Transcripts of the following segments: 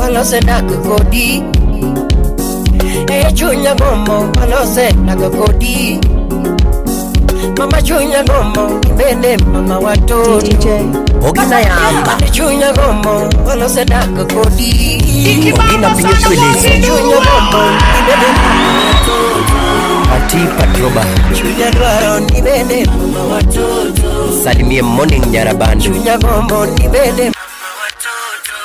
walose dak kodi. E chunya gombo walose dak kodi. Mama chunya gombo ibende mama watoto. DJ. Ogina Yamba. Chunya gombo walose dak kodi. Ogina pinyo chweleso. Chunya gombo ibende mama watoto. Pati Patroba. Chunya dwaro nibende mama watoto. Salimie Morning Nyarabandu. Chunya gombo nibende mama watoto.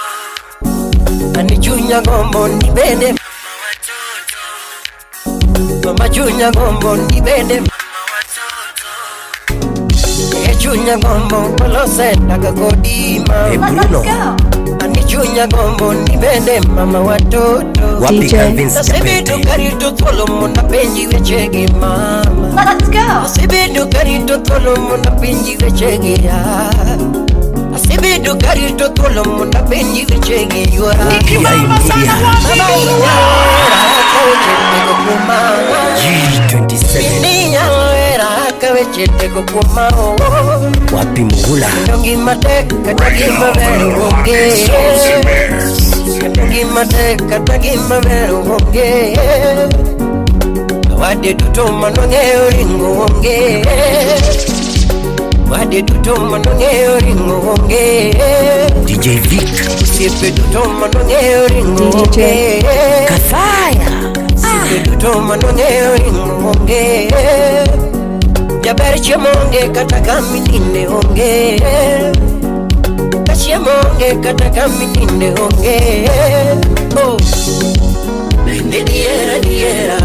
Ani chunya gombo nibende mama watoto. Mama chunya gombo nibende mama watoto. E chunya gombo walose dak kodi E mama. Bruno. Ani chunya gombo nibende mama watoto. Wapi DJ. Calvin Asebedo Chapete. karito thuolo mondo apenji wechegi mama. Let's go. Asebedo karito thuolo mondo apenji wechegi ya. Asebedo karito thuolo mondo apenji wechegi yuora. PI Media. Mama inyalo hera ka weche tego kuoma. G27. Inyalo hera ka weche tego kuoma. Wapi Mugula. Kendo gima tek kata gima ber onge. Kendo gima tek kata gima ber onge. Wade duto manong'eyo ringo onge. Wade duto manong'eyo ringo onge. DJ Vic. Osiepe duto manong'eyo ringo DJ. onge. Kafaya. Osiepe duto manong'eyo ringo onge. Jaber chiemo onge kata kamininde onge. Ka chiemo onge kata kamininde onge. Oh. Bende diera diera.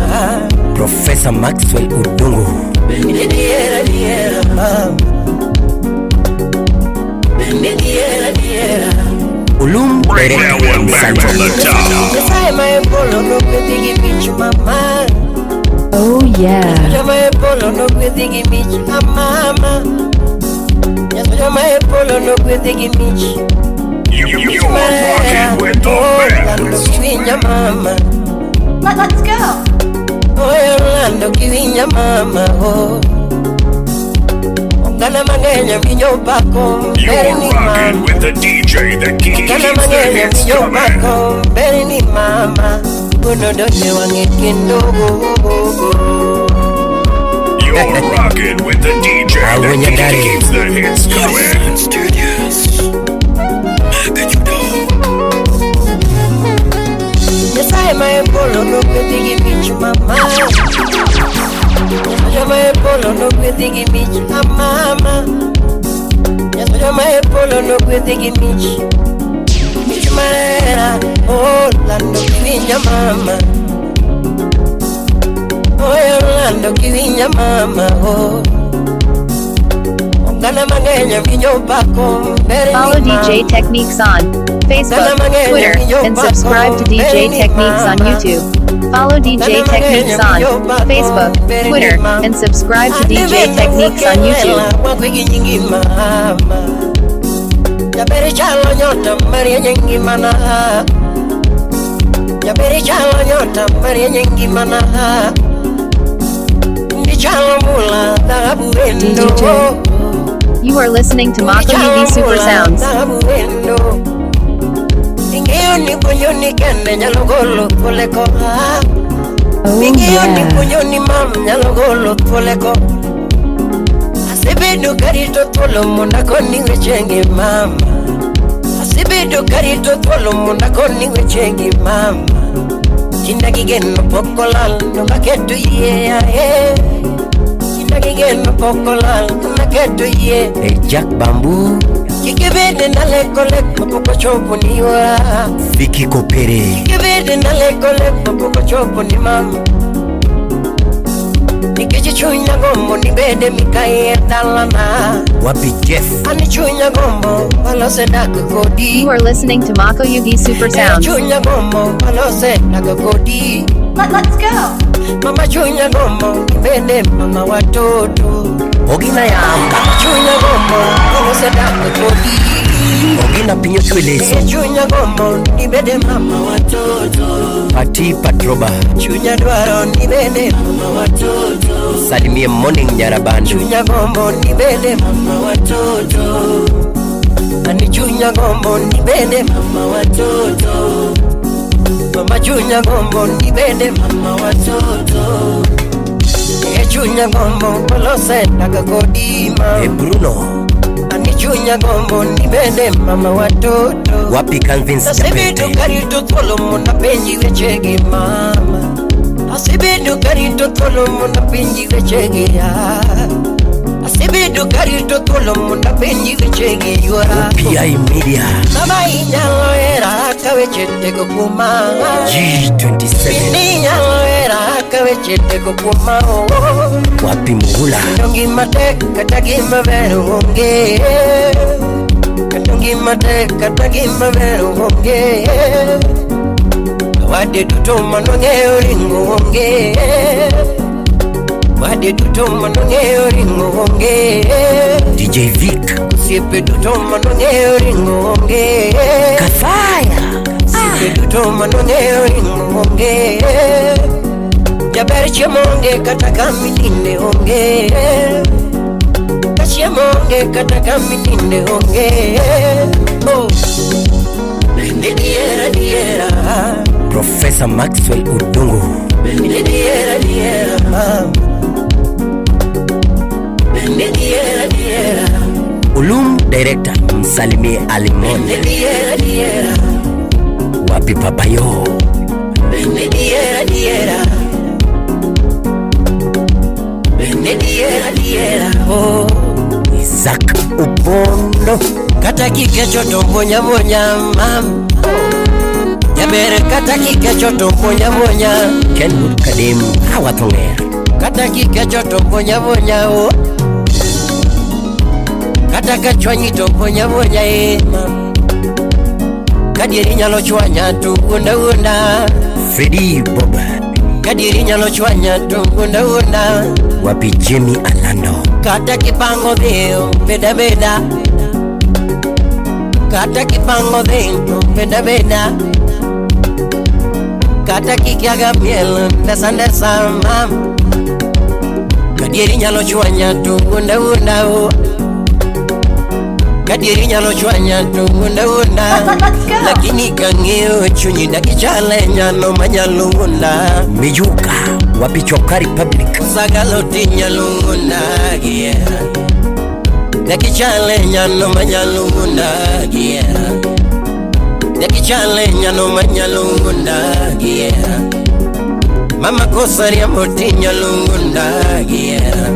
Professor Maxwell Udongo. Bende diera diera mama. Bende diera diera. Ulum Bring that Director one back from the top. Nyasaye ma e polo nogwedhi gi mich mama. Oh yeah. Nyasaye ma e polo nogwedhi gi mich amama. Nyasaye ma e polo nogwedhi gi mich. You're rocking with the Orlando best. kiwinya mama. Let's go. Oye Orlando kiwinya mama oh. Oganda mang'eny winjo pako You're ber ni rocking mama. with the DJ that keeps Oganda the mang'eny hits winjo coming. pako ber ni mama. Wuono donje wang'e kendo You're rocking with the DJ that Awunya keeps the hits coming. Studios. Nyasaye ma e polo nogwedhi gi mich mama. Nyasaye ma e polo nogwedhi gi mich amama. Nyasaye ma e polo nogwedhi gi mich. Mich mahera Orlando kiwinya mama. Oye Orlando kiwinya mama oh. Oganda mang'eny winjo pako ber ni Follow DJ mama. Techniques on Facebook, Twitter, and subscribe to DJ Techniques on YouTube. Follow DJ Techniques on Facebook, Twitter, and subscribe to DJ Techniques on YouTube. Wakwegi nyingi mama. Jaber chalo nyota marieny ngimana. Jaber chalo nyota marieny ngimana. Ndi chalo mula dhahabu wendo. DJ. You are listening to Ndi Mako chalo UV Super mula Sounds. dhahabu wendo. Ing'eyo ni puonjo ni kende nyalo golo thuole koa. Oh Ing'eyo ni yeah. puonjo ni mam nyalo golo thuole ko. Asebedo karito thuolo mondo akoni wechegi mama. Asebedo karito thuolo mondo akoni wechegi mama. Kinda gi geno pok olal to naketo yie ae. Kinda gi geno pok olal to naketo yie. E Jack Bamboo. Kik ibed na leko lek mapok ochopo ni wa. Vicky Kopere. Kik ibed na leko lek mapok ochopo ni mama. Nikech chunya gombo ni bede mikayi e dalana. Wapi Jeff. An chunya gombo walose dak kodi. You are listening to Mako Yugi Super Sounds. Chunya gombo walose dak kodi. Let's go. Mama chunya gombo ibende mama watoto. Ogina Yamba. Mama chunya gombo walose dak kodi. Ogina pinyo chweleso. Chunya gombo nibede mama watoto. Pati Patroba. Chunya dwaro nibede mama watoto. Salimie Morning Nyarabandu. Chunya gombo nibede mama watoto. Ani chunya gombo nibede mama watoto. Chunya gombo nibende mama watoto. Chunya gombo kolose nakakodima. E Bruno. Ani chunya gombo nibende mama watoto. Wapi Calvin Asibedo Japete. karito thuolo mondo apenji wechegi mama. Asebedo karito thuolo mondo apenji wechegi ya. Asebedo karito thuolo mondo apenji wechegi yuora. PI Media. Mama inyalo hera ka weche tego kuoma. G27. Inyalo hera ka weche tego kuoma. Wapi Mugula. Kendo ngima tek kata gima ber onge. Kendo ngima tek kata gima ber onge. Wade duto manong'eyo ringo onge. Wade duto manong'eyo ringo onge. DJ Vic. Osiepe duto manong'eyo ringo onge. Kafaya. Osiepe duto manong'eyo ringo onge. Jaber chiemo onge kata kamininde onge. Ka chiemo onge kata kamininde onge. Oh. Bende diera diera. Professor Maxwell Odongo. Bende diera diera mama. Bende diera diera. Ulum Director msalimie Alimon. Bende diera diera. Wapi Papayo. Bende diera diera. Bende diera diera. Oh. Isaac Ubondo. Kata kikecho to bonya bonya mam. Jaber kata kikecho to bonya bonya. Kenwood Kadem Hawathong'er. Kata kikecho to bonya bonya oh. Kata kachwanyi to bonya bonya eh mam. Kadieri nyalo chwanya to wuonda wuonda. Freddy Bob. Kadieri nyalo chwanya to wuonda wuonda. Wapi Jimmy Alando. Kata kipango dhiyo beda beda. Kata kipango dhi to beda beda. Kata kikiaga miel ndesa ndesa mam. Kadieri nyalo chwanya to wuonda wuonda o. Kadieri nyalo chwanya to wuonda wuonda. Lakini kang'iyo chunyi dakichale nyalo manyalo wuonda. Mijuka. Wapi Choka Republic. Sagalo tinyalo wuonda yeah. Dakichale nyalo manyalo wuonda yeah. Dakichale nyalo manyalo wuonda yeah. Mama kosa riambo tinyalo wuonda yeah.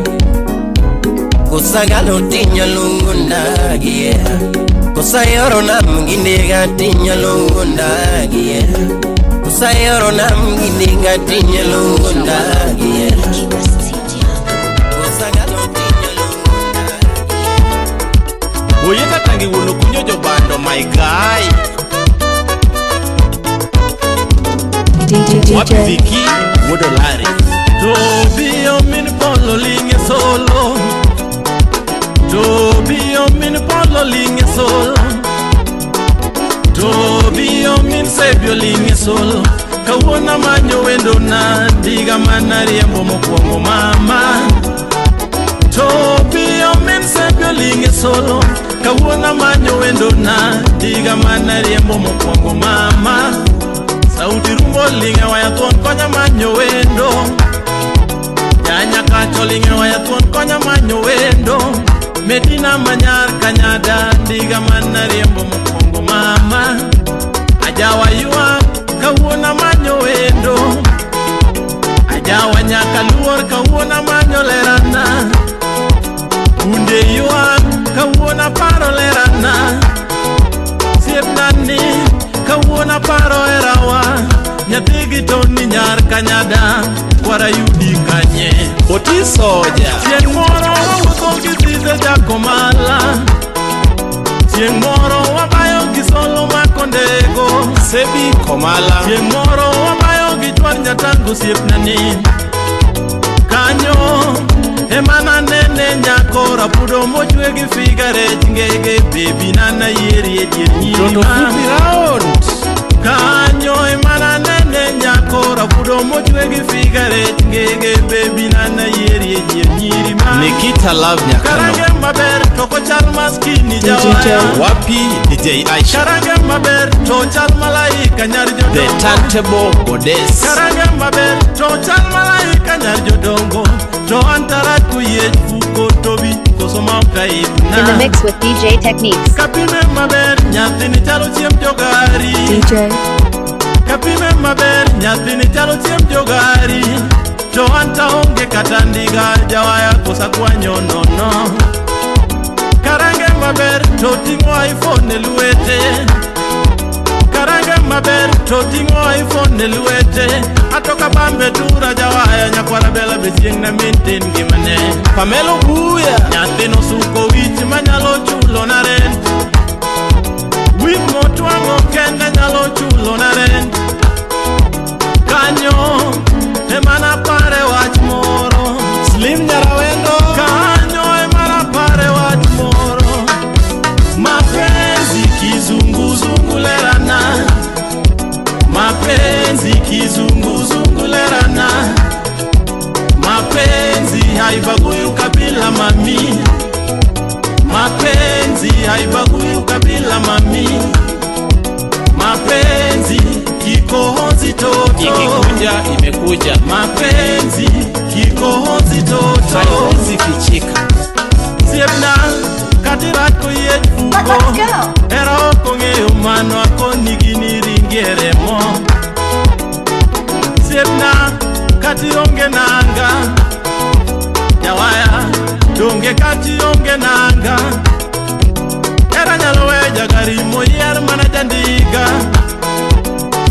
Kosa galo tinyalo wuonda yeah. Kosa yoro nam ginega tinyalo wuonda yeah. Kosa yoro nam ginega tinyalo wuonda yeah. Kosa galo tinyalo wuonda. Oye katangi wuono kunyo jobando my guy. DJ Wapi DJ Viki wuod Olari. To biyo min polo linge solo. To biyo min polo linge solo. To biyo min sebio linge solo. Kawuono manyo wendo na diga mana riembo mokwongo mama. To biyo min sebio linge solo. Kawuono manyo wendo na diga mana riembo mokwongo mama. Sauti rumbo linge waya thuon konya manyo wendo. Janya kacho linge waya thuon konya manyo wendo. Medina manyar kanyada ndiga mana riembo mokwongo mama. Ajawa ywak kawuono manyo wendo. Ajawa nyaka luor kawuono manyo lerana. Bunde ywak kawuono paro lerana. Siepnani kawuono paro herawa. Nyathigi to ni nyar kanyada kwara yudi kanye. Oti soja. Chieng' moro wawuotho gi Zize Jakomala. Chieng' moro wabayo gi Solo Makondego. Sebi Komala. Chieng' moro wabayo gi Chwar Nyatango osiepnani. Kanyo ema nanene nyako rapudo mochwe gi figa rech ngege bebi nana yieri e dier nyiri Toto ma. fupi round. Kanyo ema nanene nyako rapudo mochwe gi figa rech ngege bebi nana yieri e dier nyiri ma. Nikita Love Nyakano. Karange maber to kochal maskini DJ. Wapi DJ Aisha. Karange maber to chal malaika nyar The jodongo. Turntable Goddess. Karange maber to chal malaika nyar jodongo. To antara kuyiech fuko tobi koso ma ok In the aibna. mix with DJ Techniques. Kapime maber nyathini chalo chiemb jogari. DJ. Kapime maber nyathini chalo chiemb jogari. To anta onge kata ndiga jawaya kosa kwanyo nono. Karange maber to ting'o iPhone e lwete. Karange maber to ting'o iPhone e lwete. Atoka bambe tura jawaya nyakwara bela be chieng' ne min tin ngimane. Pamelo Buya. Nyathino suko wich manyalo chulo na rent. Wich motwang'o kende nyalo chulo na rent. Kanyo emana pare wach moro. Slim Nyarawendo. Kanyo emana pare wach moro. Mapenzi kizunguzungu lerana. Mapenzi kizunguzungu lerana. Mapenzi haibagui ukabila mami. Mapenzi haibagui ukabila mami. Mapenzi kikohozi toto. Ikikuja imekuja. Mapenzi kikohozi toto. Haiwezi fichika. Siepna katirach koyiech fuko. Hera ok ong'eyo mano akoni gini ringie remo. Siepna kationge nanga. Jawaya donge kationge nanga. Hera nyalo weyo jagari moyier mana jandiga.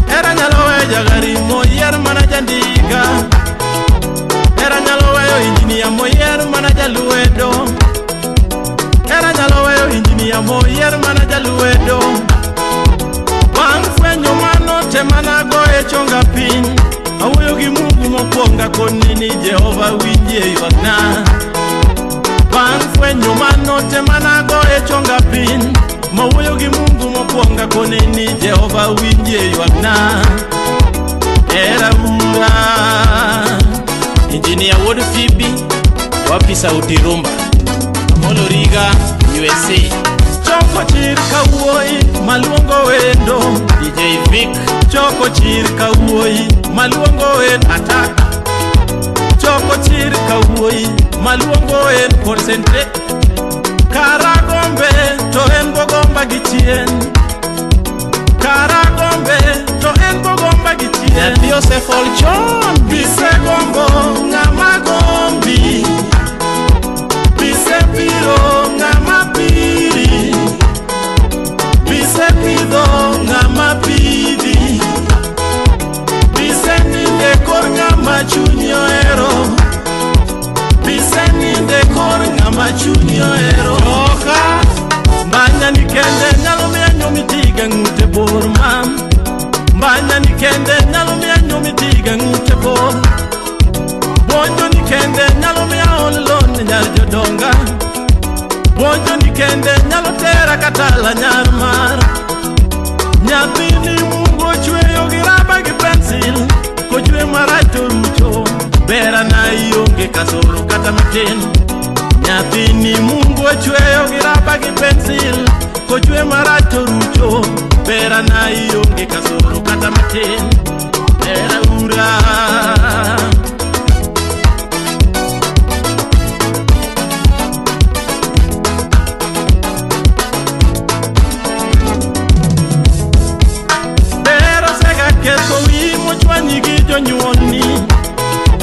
Hera nyalo weyo jagari moyier mana jandiga. Hera nyalo weyo injinia moyier mana jaluedo. Hera nyalo weyo injinia moyier mana jaluedo. Bang' fwenyo mano te mana goye chonga piny. Awuoyo gi Mungu mokwongo akoni ni Jehova winjie ywakna. Bang' fwenyo mano te mana goye chonga piny. Mawuoyo gi Mungu mokwongo akoni ni Jehova winjie ywakna. Hera ura. Engineer Wuod Fibi. Wapi Sauti Rumba. Amolo Riga USA. Choko chir kawuoyi maluongo wendo. DJ Vic. Choko chir kawuoyi maluongo en attack. Choko chir kawuoyi maluongo en concentrate. Kara gombe to en bogomba gi chien. Kara gombe to en bogomba gi chien. Nyathi osefol chon. Bise gombo ng'ama gombi. Bise piro ng'ama piri. Bise pidho ng'ama pidhi. Bise ninde kor ng'ama chunyi ohero. Bise ninde kor ng'ama chunyi ohero. Oka mbanya ni kende nyalo miyo nyomitiga ng'ute bor mam. Mbanya ni kende nyalo miyo nyomitiga ng'ute bor. Buonjo ni kende nyalo miyo aol lon nyar jodonga. Buonjo ni kende nyalo tera katala nyar mar. Nyathini Mungu ochweyo gi raba gi pensil. Kochwe marach to rucho. Bera na ionge kasoro kata matin. Nyathini Mungu ochweyo gi raba gi pensil. Kochwe marach to rucho. Bera na ionge kasoro kata matin. Bera ura. Ber osega ketho wi mochwanyi gi jonyuolni.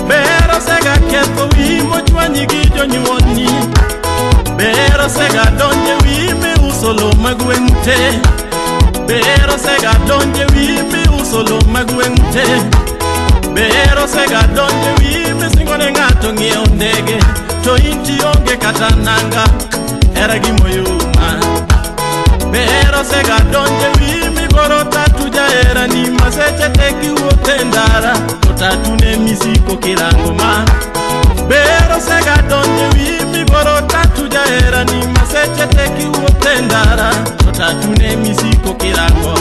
Ber osega ketho wi mochwanyi gi jonyuolni. Ber osega donje wi miuso lo mag gweng' te. Ber osega donje wi miuso lo mag gweng' te. Ber osega donje wi misingo ne ng'ato ng'iewo ndege. To in tionge kata nanga, hera gimoyuma. Ber osega donje wi migoro tatu jaherani ma seche te kiwuotho e ndara to tatu ne misiko kirango ma. Ber osega donje wi migoro tatu jaherani ma seche te kiwuotho e ndara to tatu ne misiko kirango.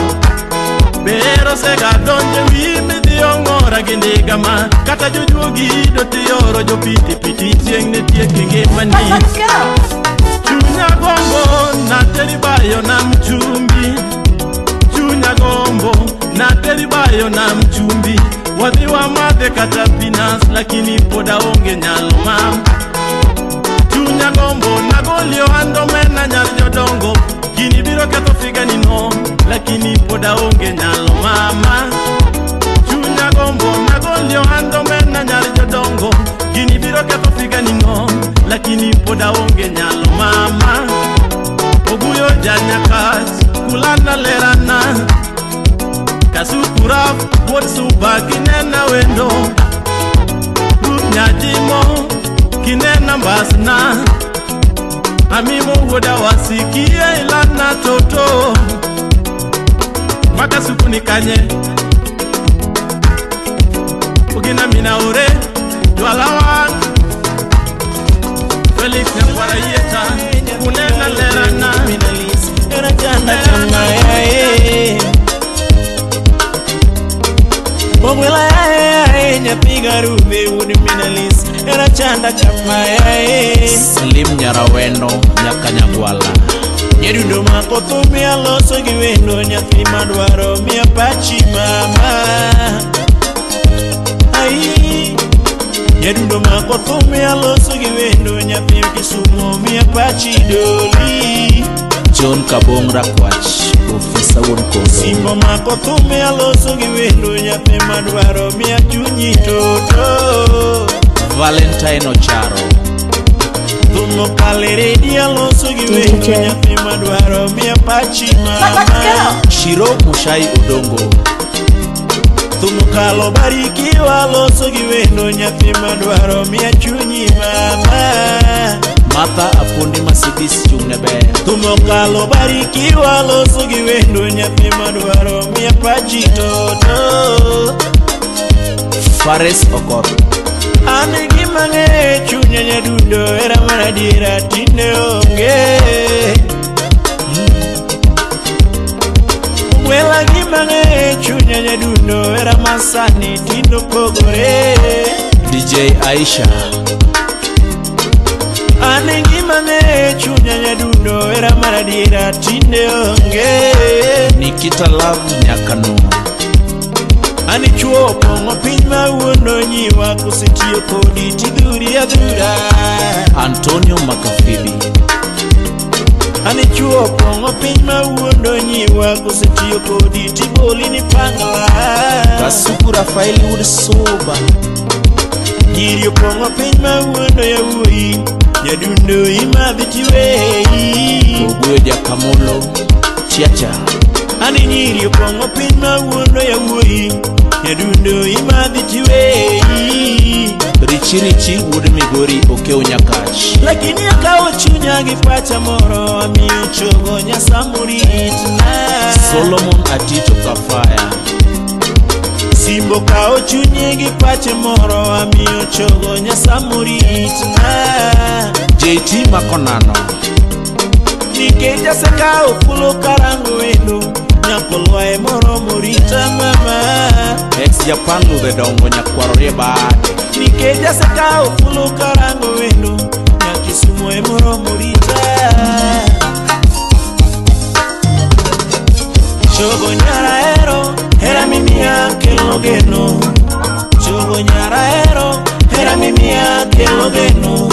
Ber osega donje wi midhi ong'ora gi ndiga ma kata jojuogi do tioro jopitipiti chieng' ne tiek e ngimani. Chuny Chunya gombo nateri bayo na mchumbi. Chunya gombo nateri bayo na mchumbi. Wadhi wamadhe kata pinas lakini pod aonge nyalo mam. Chunya gombo nagolio andomena nyar jodongo. Gini biro ketho figani no lakini pod aonge nyalo mama. Chunya gombo nagolio andomena nyar jodongo. Gini biro ketho figani no lakini pod aonge nyalo mama. Oguyo janyakach kulanda lerana. Kasukura wuod suba kinena wendo. Ruth nyajimo kinena mbasna. Amimo wuoda wasikie ilana toto. Makasuku ni kanye. Ogina mina ore jwalawan. Felix nyakwara yieta kunena lerana. Era chanda chama yae Ogwela yae nyapiga rube wuod Minalis. Era chanda chama yae Slim Nyarawendo Nyakanyagwala. Nyadundo mako thum aloso gi wendo nyathi madwaro miya pachi mama. Ai Nyadundo mako thum aloso gi wendo nyathi Kisumo miya pachi doli. John Kabong Rakwach, ofisa wuon kondo. Simbo mako thum aloso gi wendo nyathi madwaro miya chunyi toto. Valentine Ocharo. Thum okalo e redio aloso gi wendo nyathi madwaro miya pachi mama. Shiro Mushai Odongo. Thum okalo barikiwa aloso gi wendo nyathi madwaro miya chunyi mama. Martha Apondi Mercedes chung'ne ber. Thum okalo barikiwa aloso gi wendo nyathi madwaro miya pachi toto. Fares Okoth. An gima ng'e chunya nyadundo era mar adiera tinde onge. Wela gima ng'e chunya nyadundo era masani tinde opogore. DJ Aisha. An gima ng'e chunya nyadundo era mar adiera tinde onge. Nikita Love Nyakano. Ani chuo opong'o piny ma wuondo nyiwa kosetiyo kodi tidhuri adhura. Antonio Makafibi. Ani chuo opong'o piny ma wuondo nyiwa kosetiyo kodi tiboli ni pangla. Kasuku Rafael wuod Suba. Nyiri opong'o piny ma wuondo yawuoyi nyadundo imadhi tiweyi. Oguyo Jakamolo Chiacha. Ani nyiri opong'o piny ma wuondo yawuoyi nyadundo imadhi tiweyi. Richi Richi wuod Migori Okew Nyakach. Lakini akawo chunya gi pacha moro amiyo chogo nyasamuritna. Solomon Atito Kafaya. Simbo kawo chunye gi pache moro amiyo chogo nyasamuritna. JT Makonano. Nikech asekawo thuolo karango wendo nyakolwae moro morita mama. Ex Japan Ludhe Dongo nyakwaro rie bade. Nikech asekawo thuolo karango wendo nyakisumo e moro morita. Chogo nyara hero hera mimiya kelo geno. Chogo nyara hero hera mimiya kelo geno.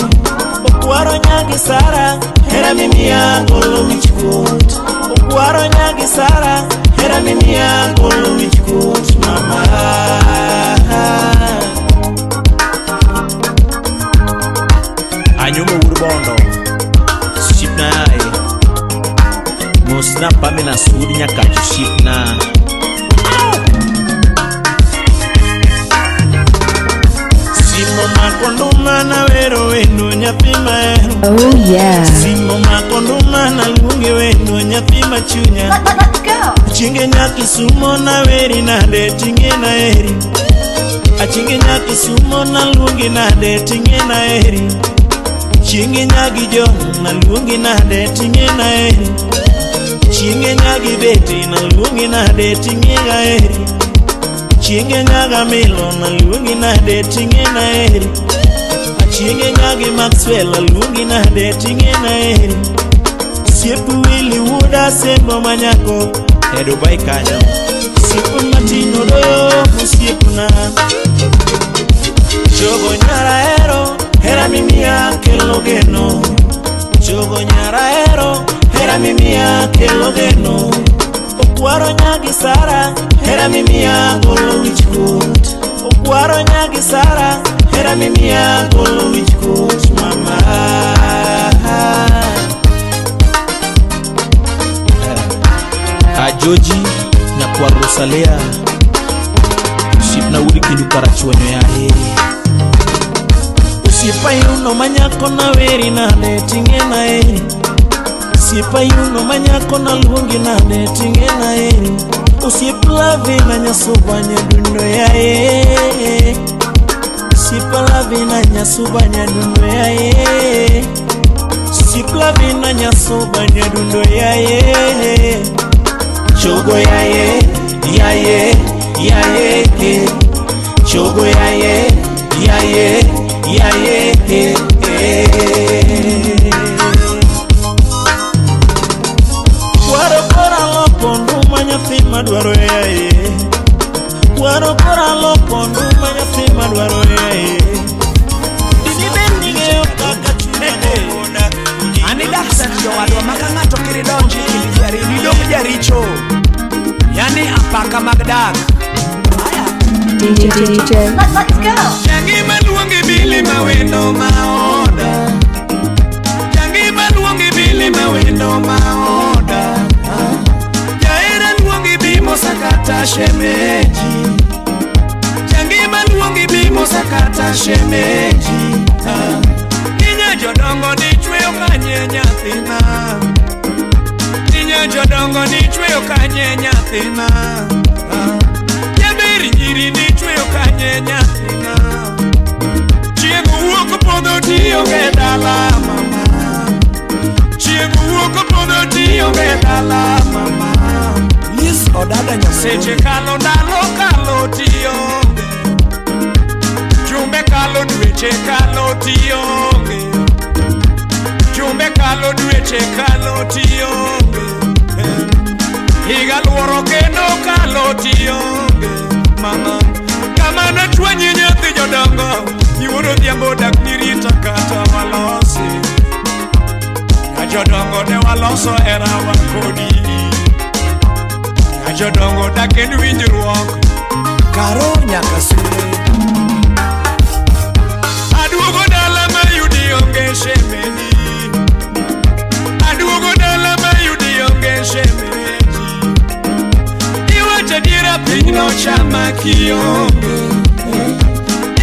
Okwaro nyagi Sara hera mimiya golo wich kuot. Okwaro nyagi Sara hera mimiya golo wich kuot mama. Anyumo wuod Bondo. Shipna yae. Mosna Pamela Sud Nyakach shipna. Simo makonduma nawero wendo nyathi mahero. Oh yeah. Simo makonduma naluonge wendo nyathi machunya. Achinge nyakisumo naweri nade ting'e naheri. Achinge nyakisumo naluongi nade ting'e naheri. Chinge nyagi John naluongi nade ting'e naheri. Chinge nyagi Betty naluongi nade ting'e naheri. Chienge nyaga Milo naluongi nade ting'e naheri. Achienge nyagi Maxwell aluongi nade ting'e naheri. Osiep Willy wuoda Sembo manyako E Dubai kanyo. Osiep Martin Odoyo osiepna. Chogo nyara hero, hera mimiya kelo geno. Chogo nyara hero, hera mimiya kelo geno. Okwaro nyagi Sara, hera mimiya golo wichkuot. Okwaro nyagi Sara, hera mimiya golo wichkuot mama. Ajoji nyakwar Rosalia. Osiepna wuod Kindu Karachuonyo yaye. Osiepa yuno manyako naweri nade ting'ena e. Osiepa yuno manyako naluongi nade ting'ena e. Osiep Lavina nyasuba nyadundo yaye. Osiep Lavina nyasuba nyadundo yaye. Osiep Lavina nyasuba nyadundo yaye. Chogo yaye, yaye, yaye, eh. Chogo yaye, yaye, yaye, eh, eh. Kwaro kora loko nduma nyathi madwaro yaye. Kwaro kora loko nduma nyathi madwaro yaye. Dini bed ni ng'eyo kaka chunya gomboda. Ani dak tek jowadwa ma ka ng'ato kir idonji kind ji ariyo nidong' jaricho. Yani apaka mag dak. DJ DJ Let's go. Jangima luongi Billy mawendo maoda. Jangima luongi Billy mawendo maoda. Jaera luongi Bimo sakata shemeji. Jangima luongi Bimo sakata shemeji. Inya jodongo ni chweyo kanye nyathina. Inya jodongo ni chweyo kanye nyathina. Jaberi nyiri ni chweyo kanye nyathina. Chieng' wuok podho tionge dala mama. Chieng' wuok podho tionge dala mama. Liz Odada Nyamuruni. Seche kalo ndalo kalo tionge. Jumbe kalo dweche kalo tionge. Jumbe kalo dweche kalo tionge. Higa luoro kendo kalo tionge mama. Kama nachwanyi nyathi jodongo, iwuoro odhiambo dak nirita kata walosi. Nya jodongo ne waloso herawa kodi. Nya jodongo dak en winjruok. Karo nyaka sule. Aduogo dala mayudi onge shemeji. Aduogo dala mayudi onge shemeji. Iwacho adiera piny nochama kionge.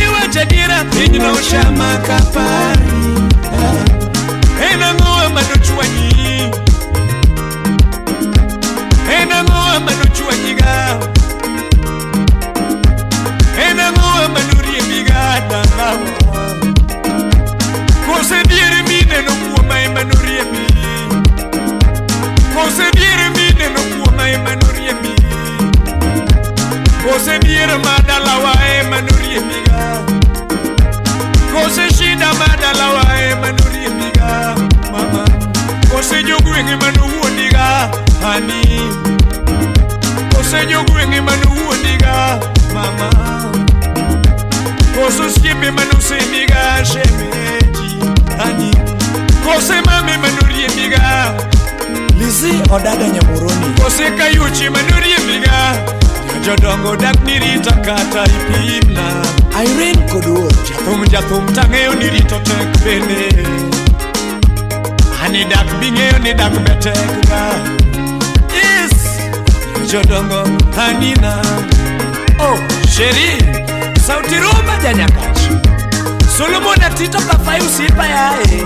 Iwacho adiera piny nochama kapari. En ang'o manochwanyi? En ang'o manochwanyiga? En ang'o manoriembiga dalawa? Kose diere mineno kuoma ema noriembi. Kose diere mineno kuoma ema noriembi. Kose diere madalawa ema noriembiga. Kose shida madalawa ema noriembiga mama. Kose jogwenge manowuondiga hani. Kose jogwenge manowuondiga mama. Kose osiepe manosemiga shemeji hani. Kose mame manoriembiga. Lizzy Odada Nyamuruni. Kose kayuchi manoriembiga. Jodongo dak nirita kata ipimna. Irene Koduor. Jathum jathum tang'eyo ni rito tek bende. Ani dak bing'eyo ni dak be tek ga. Yes, jodongo anina. Oh, Sheri, sauti rumba janyakach. Solomon Atito kafai usipa yae.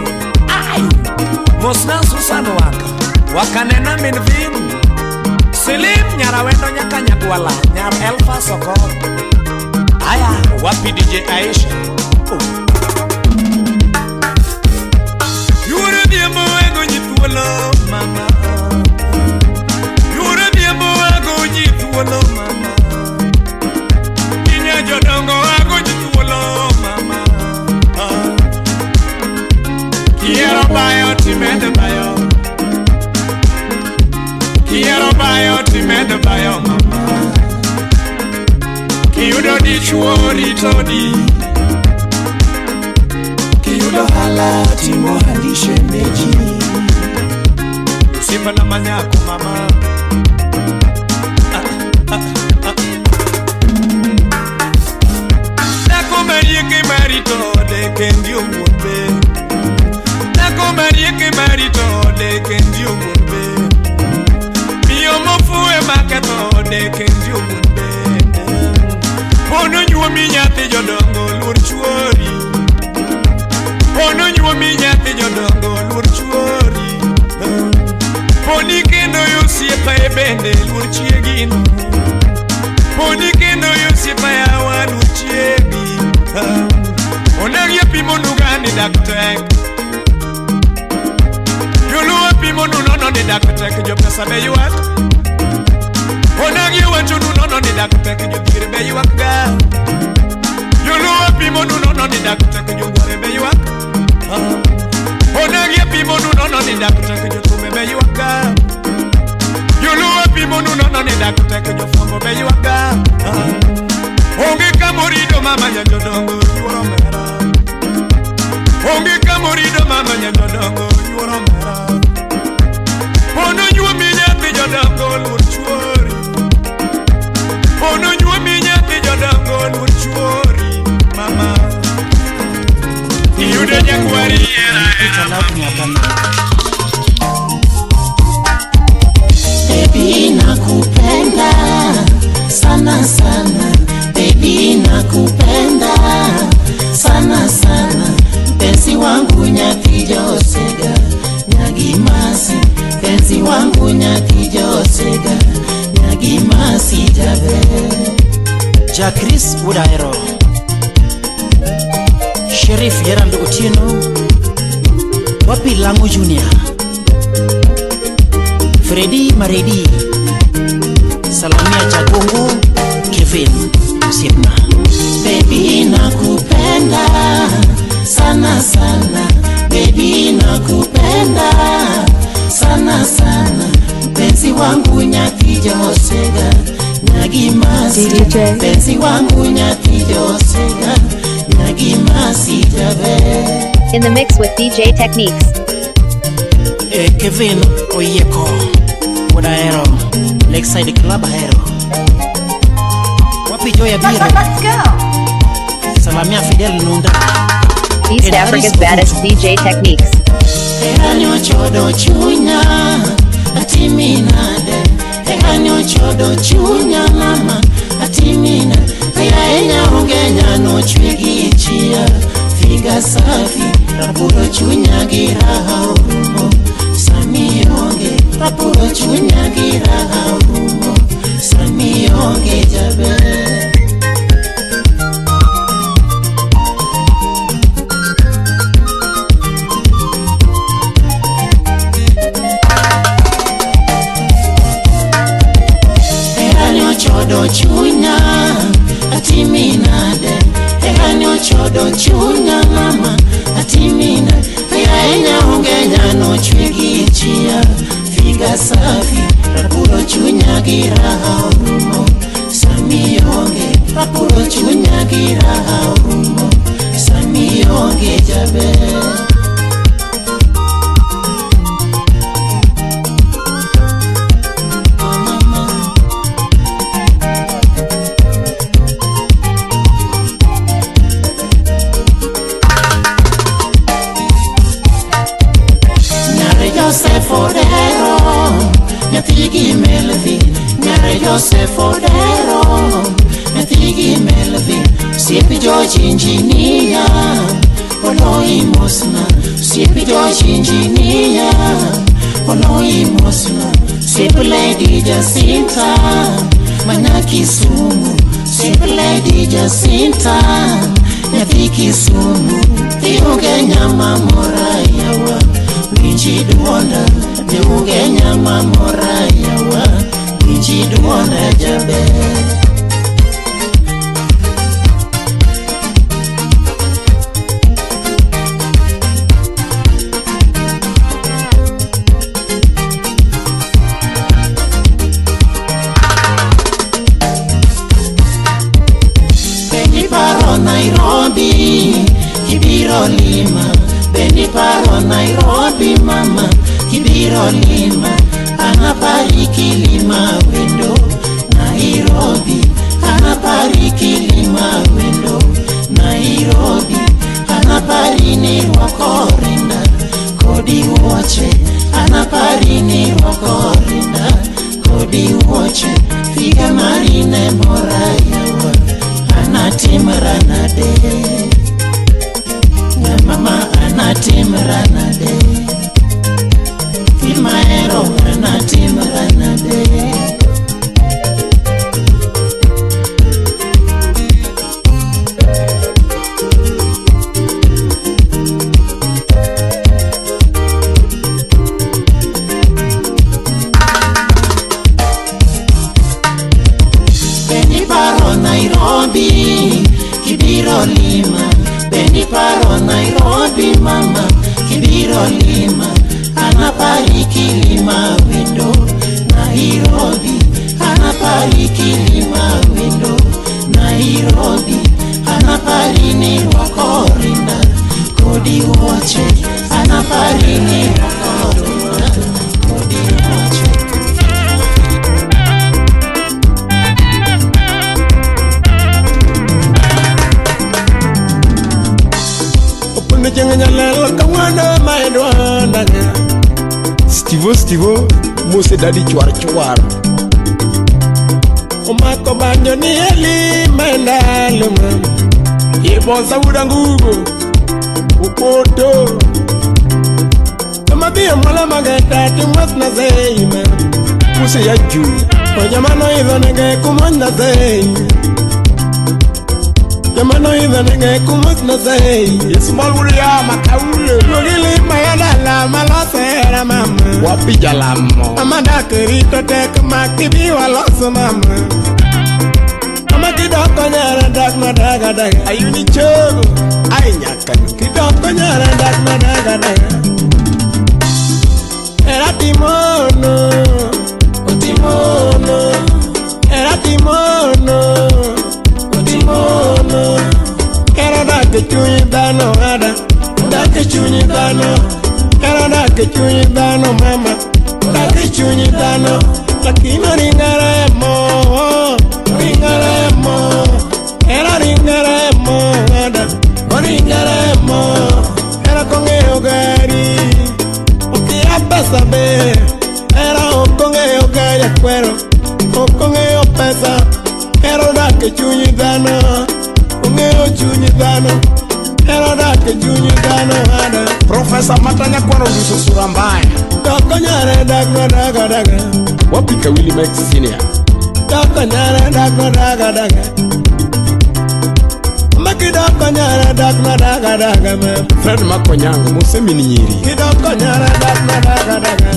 Ai, Mosna Susan Waka. Wakanena min vin. Selim nyarawendo nyaka nyagwala. Nyar Elfa Sokot. Aya, Wapi DJ Aisha? Oh. Yure dhiambo ago nyi thuolo mama. Yure dhiambo ago nyi thuolo mama. Inya jodongo ago nyi thuolo mama. Ah. Kiero bayo timede bayo. Kiero bayo timedo bayo mama. Kiyudo dichuo ritodi. Kiyudo hala timo halishe meji. Sifa na manyako mama. Nako marieke marito de kendi owuothe. Nako marieke marito de kendi owuothe. Miyo mofuwe maketho de kendi owuothe. Pono nyuomi nyathi jodongo luor chuori. Pono nyuomi nyathi jodongo luor chuori. Poni kendo yosiepa e bende luor chiegino. Poni kendo yosiepa yawa luor chiegi. Onagi apimo nuga ni dak tek. Joluo apimo nu nono ni dak tek jopesa be ywak. Onagi wacho nu nono ni dak tek jodhier be ywak ga. Joluo apimo nu nono ni dak tek jogware be ywak. Onagi apimo nu nono ni dak tek jothumbe be ywak ga. Joluo apimo nu nono ni dak tek jofwambo be ywak ga. Onge kamorido mama nyajodongo yuoro mera. Onge kamorido mama nyajodongo yuoro mera. Pono nyuomi nyathi jodongo luor chuori. Pono nyuomi nyathi jodongo luor chuori mama. Iyudo nyakwari era. Baby nakupenda sana sana. Baby nakupenda sana sana. Penzi wangu nyathi Josega nyagimasi. Penzi wangu nyathi Josega nyagimasi jabe. Ja Chris Udaero, Sheriff Yerando Otieno, Wapi Langu Junior, Freddy Maredi, Salamia Chagongo, Kevin Osiepna. Baby nakupenda sana sana. Baby nakupenda sana sana. Penzi wangu nyathi Josega nyagimasi. Penzi wangu nyathi Josega nyagimasi jabe. In the mix with DJ Techniques. Kevin Oyeko Udaero, Lakeside Club Ahero. Wapi Joy Abiro. Let's go. Salamia Fidel Nunda. East Africa's baddest DJ Techniques. Herani ochodo chunya atiminade. Herani ochodo chunya mama atimina. Aya ongenya no chwegi chia. Figa safi rapuro chunya gira orumo. Sami onge rapuro chunya gira orumo. Sami onge jabe. Ochodo chunya atiminade. Herani ochodo chunya mama atimina. Aya ongenya no chwegi chia. Figa safi rapuro chunya gira orumo. Sami onge rapuro chunya gira orumo. Sami onge jabe. Joseph Odero, Nyathigi Melvin, Siepi George Engineer, Oloi Mosna, Siepi George Engineer, Oloi Mosna, Siepi Lady Jacinta, Manyaki Sumu, Siepi Lady Jacinta, Nyathi Kisumu, Dhionge nyama mora yawa, Winji duonda, Dhionge nyama mora yawa. Winji duonda jaber. Nairobi kibiro lima Beni paro Nairobi mama kibiro lima Anapari kilima wendo Nairobi Anapari kilima wendo Nairobi Anapari ni rwakorinda kodi wuoche Anapari ni rwakorinda kodi wuoche Figa marine mora yawa anatimra nade Mama anatimra nade Fimaero anatimra nade Beni paro Nairobi kibiro lima Beni paro Nairobi mama kibiro lima Anapari kilima wendo Nairobi Anapari kilima wendo Nairobi Anapari ni rwakorinda kodi wuoche Anapari ni rwakorinda kodi wuoche Stivo Stivo Mose dadi chwar chwar Omako banjo ni eli mandalo mama Ibonsa udangugo Ukoto Kamabia mwala mageta timwas na zei mama Mose ya juu Ojamano idho nege kumwanya zei Jamano idho nege kumwanya na zei Small William Kaule Logili mayadala malosera mama Wapi jalamo Amada kirito tek makibi waloso mama Mama kidoko nyara dak madaga daga Ayuni chogo Ai nyakanu Kidoko nyara dak madaga daga Era timono Otimono Era timono Otimono Era dak chunyi dhano ada Dak chunyi dhano Era dak chunyi dhano mama Dak chunyi dhano Lakini ringaremo Ringaremo Era ringaremo ada Ringaremo Era kong'eyo gari Okia pesa be Era ok ong'eyo gari akwero Ok ong'eyo pesa Era odak e chuny dhano Ong'eyo chuny dhano Era odak e chuny dhano ada Profesa Matanya kwaro duso sura mbaya Doko nyare dak madaga daga Wapi Kawili Mike Senior Doko nyare dak madaga daga Makidoko nyare dak madaga daga ma Fred Makonyango Mose min nyiri Kidoko nyare dak madaga daga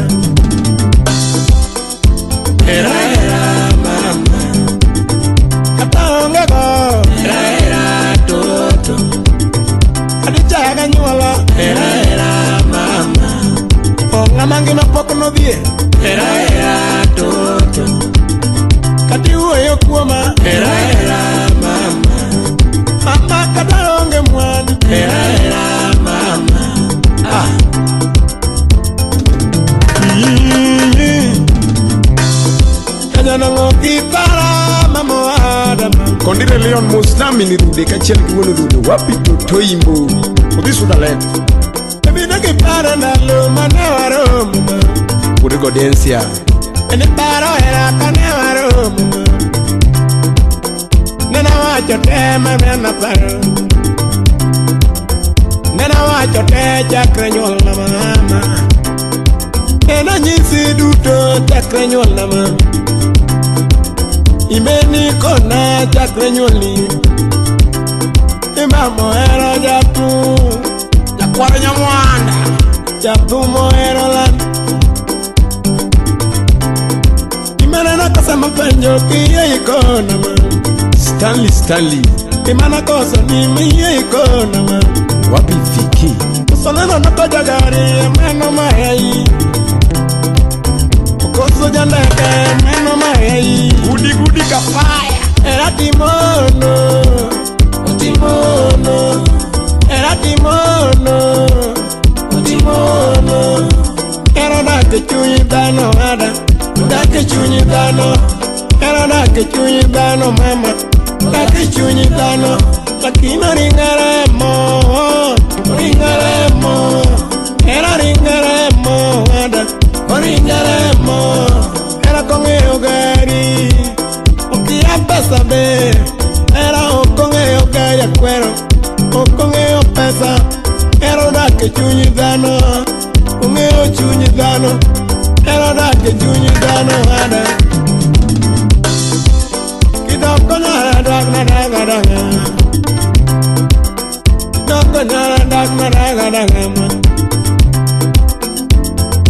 Era era mama Kata onge go Era era toto Adichaga nyuola Era era mama Ong'ama ngima pok nodhie Era era toto Kati wuoyo kuoma Era era mama Mama kata onge mwandu Era era mama Ah Kanyanang'o kipara mamo adama Kondire Leon Mosnami ni rude kachiel gi wuon rude Wapi toto imbo Odhi suda ler Ebino kipara ndalo mane waromo ma Wuod Godensia Ene paro hera kane waromo ma Nena wacho te mane aparo Nena wacho te chakre nyuolna mama Nena nyisi duto chakre nyuolna mama Imeni kona chakre nyuolni Imamo hero jathum Jakwaro nyamwanda Jathum ohero lan Imaneno kosa mapenjo kiyie ikona ma Stanley Stanley Imana koso ni miyie ikona ma Wapi Viki Koso neno noko jagari meno mahei Koso jandeke meno mahei Gudi gudi kafaya Era timono Otimono dhano mama, odak e chuny dhano, lakini oringo remo, oringo remo, era ringo remo, ada, oringo remo, era kong'eyo gari, okia pesa be, era ok ong'eyo gari akwero, ok ong'eyo pesa, era odak e chuny dhano, ong'eyo chuny dhano, era odak e chuny dhano ada. Kidoko nyara dak na daga daga, kidoko nyara dak na daga daga ma.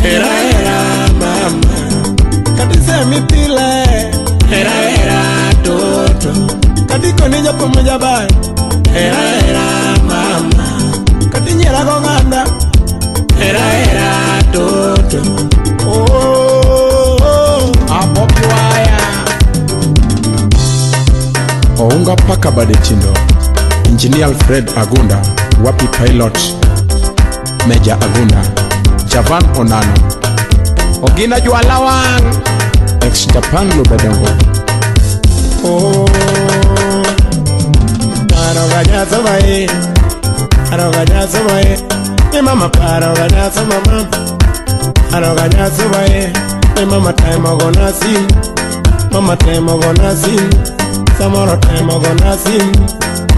Era era mama, katisemi pile, era era toto, katiko ni japo jabar, era era mama, katinyera gonganda, era era toto. Oh, oh, Abokiwaya. Ounga paka badetindo Engineer Alfred Agunda, Wapi Pilot Major Agunda, Javan Onano, Ogina Jualawang, ex Japan Lubedongo. Oh, paro gajazo bae, paro gajazo bae, mi mama paro gajazo mama, paro gajazo bae, mi mama temo gona sim, mama temo gona sim, samoro temo gona sim,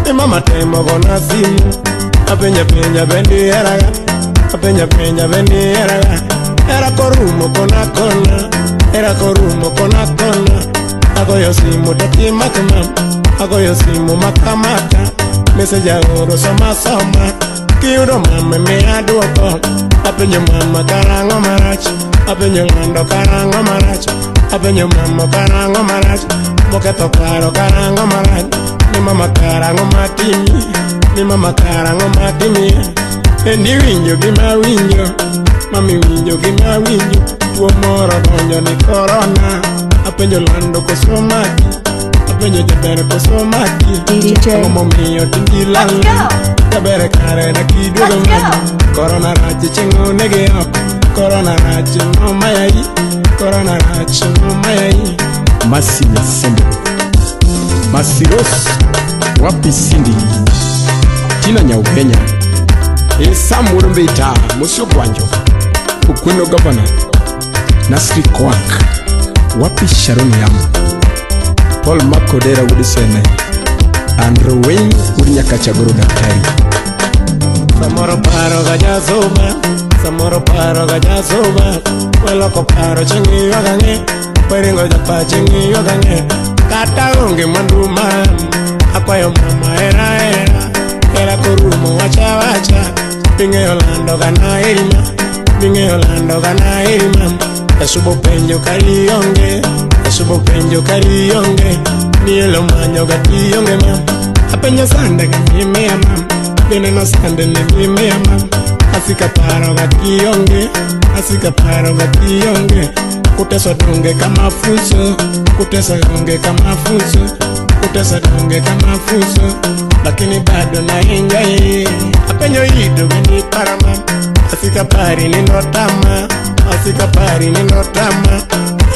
mi mama temo gona sim, apenja penja bendi eraga, apenja penja bendi eraga, era korumo kona kona, era korumo kona kona, agoyo simu tati makama, agoyo simu makamaka, message aoro soma soma, kiyudo mama me aduoko, apenjo mama karang'o marach, apenjo ng'ando karang'o marach, apenjo mama karang'o marach, moketho paro karang'o marach, ni mama karang'o matimi, ni mama karang'o matimi, endi winjo gima winjo, mami winjo gima winjo, tuo moro donjo ni korona, apenjo lando koso maki, apenjo jaber koso maki, DJ. Ang'o momiyo tindi lal, jaber kare dakiduogo maki, korona rach chieng' onege oko, korona rach nomayai, korona rach nomayai. Masi Nyasembe, Masiros, Wapi Cindy, Tina Nyaugenya, Sam Wurumbita, Musio Gwanjo, Okweno Governor, Nasri Kwak, Wapi Sharon Yam, Paul Makodera Wudisene, Andrew Wayne Wunyakachagoro Daktari. Samoro paro gajazoba, samoro paro gajazoba, weloko paro chengi wagange, weringo japa chengi wagange, kata onge mwandu mam, akwayo mama era era, era korumo wacha wacha, bing'eyo lando gana erima, bing'eyo lando gana erima, asubo penjo karionge, asubo penjo karionge, nielo manyo gationge mam, apenjo sande ganimea mam, bineno sande ne nimea mam, asika paro gationge, asika paro gationge, kuteswa donge kama funzo, kuteswa donge kama funzo, kuteswa donge kama funzo, lakini bado na enjoy, apenyo ido bendi parama, asika pari nindo tama, asika pari nindo tama,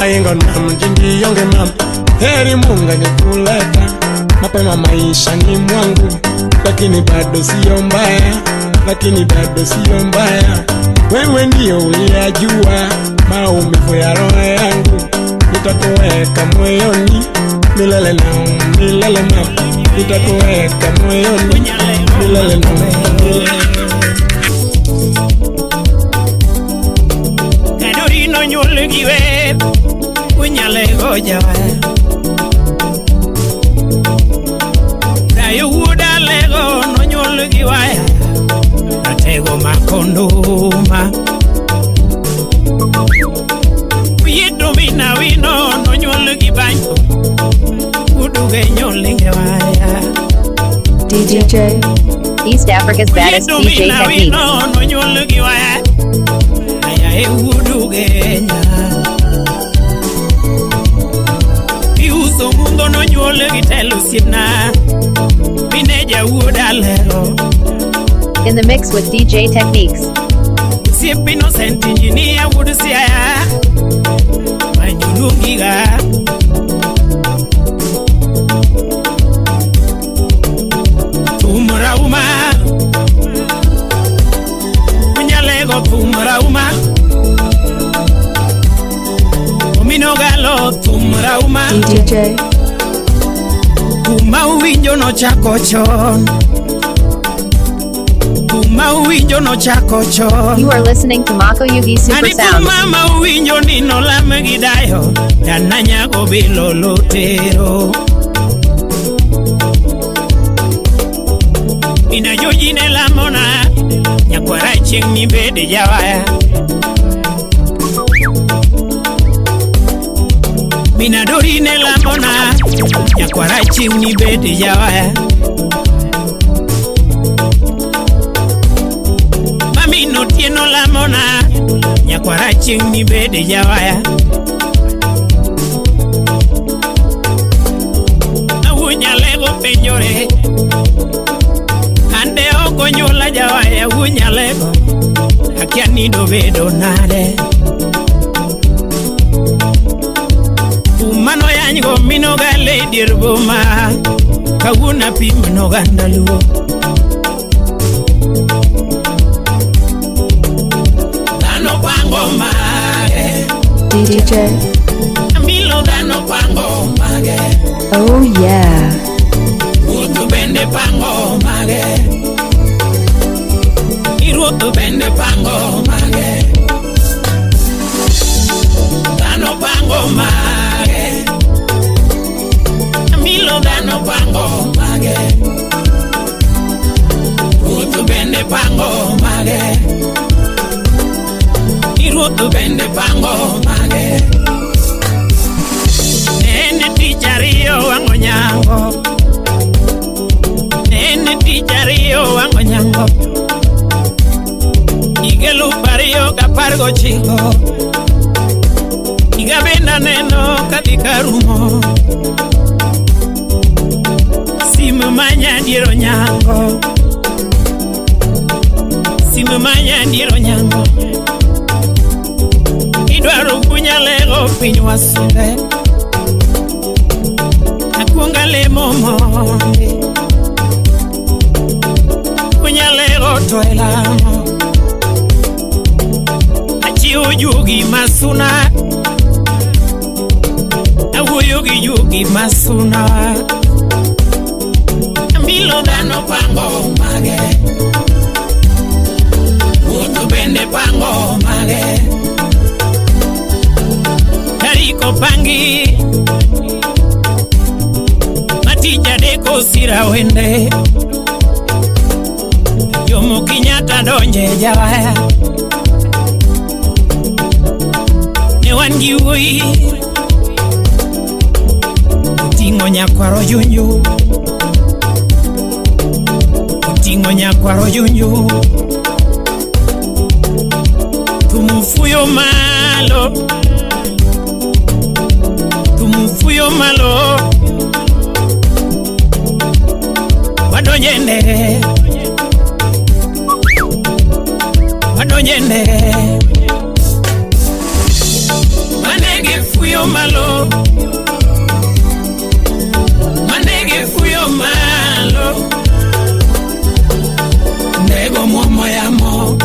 ayengo nam jindi yonge mam, heri Mungu ngekuleta mapema maisha ni mwangu, lakini bado sio mbaya, lakini bado sio mbaya, wewe ndio uliyajua maumivu ya roho yangu, nitakuweka moyoni milele na milele ma, nitakuweka moyoni milele na milele. Kadorino nyuol gi wer, unyale go jawer. Dayo wuod alego nonyuol gi waya, atego makonduma. Uyiedo mina wino nonyuol gi banjo, uduge nyolinge waya. DJ East Africa's baddest Uyiedo DJ mina Techniques. wino nonyuol gi waya, aya e uduge nya. Iuso mundo nonyuol gi telo osiepna, mine jawuod alego. In the mix with DJ Techniques. Osiep Innocent Engineer wuod Siaya, manyo luongiga. Kuma uwinjo nochako chon. Kuma uwinjo nochako chon. You are listening to Mako Yugi Super Ani Sounds. kuma ma uwinjo ni nolam gi dayo, dana nyago bilo lotero. Ina joji ne lamona, nyakwara chieng' nibede jawaya. Mina dori ne lamona, nyakwara chieng' nibede jawaya. Mami notieno lamona, nyakwara chieng' nibede jawaya. Awunyalego penjore, ande ok onyuola jawaya. Awunyalego, akia ni dobedo nade. Kuma noyanygo minogale e dier boma, kawuono apim noganda luo. Dhano pango mage, DJ. Milo dhano pango mage, Oh yeah. Ruoth bende pango mage, Iruoth bende pango mage, Dhano pango mage, Milo dhano pango mage, Ruoth bende pango mage, Iruoth bende pango mage. En tich ariyo wang'o nyango, en tich ariyo wang'o nyango, higa 2019, higa bende aneno kadhi karumo. Simu manya diero nyango, simu manya diero nyango, idwaro kunyalego piny wasunge. Akwonga lemo mondi, kunyalego to e lamo. Achiwo juogi masuna, awuoyo gi juogi masuna. Milo dhano pango mage, ruoth bende pango mage. Tarik opangi, matich adek osira wende. Jomo Kenyatta donje jawaya. Ne wan gi wuoyi, oting'o nyakwaro junju, oting'o nyakwaro junju. Thum fuyo malo, thum fuyo malo. Wadonje ndege, wadonje ndege. Manege fuyo malo, manege fuyo malo. Ndego muomo yamo,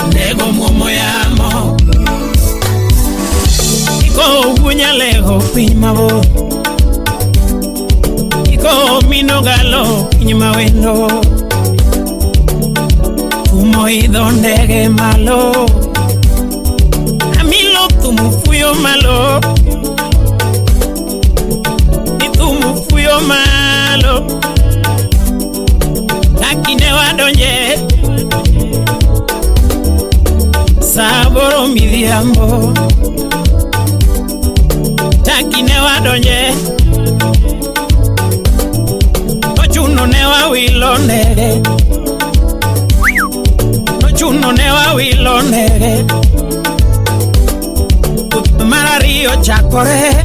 ndego muomo yamo. Iko wunyalego piny mabor, iko minogalo piny mawendo. Thumo idho ndege malo, amilo thum fuyo malo, ithum fuyo malo. Lakini wadonje saa aboro midhiambo, takine wadonje ochuno ne wawilo ndege, ochuno ne wawilo ndege. Wuoth mar ariyo chakore,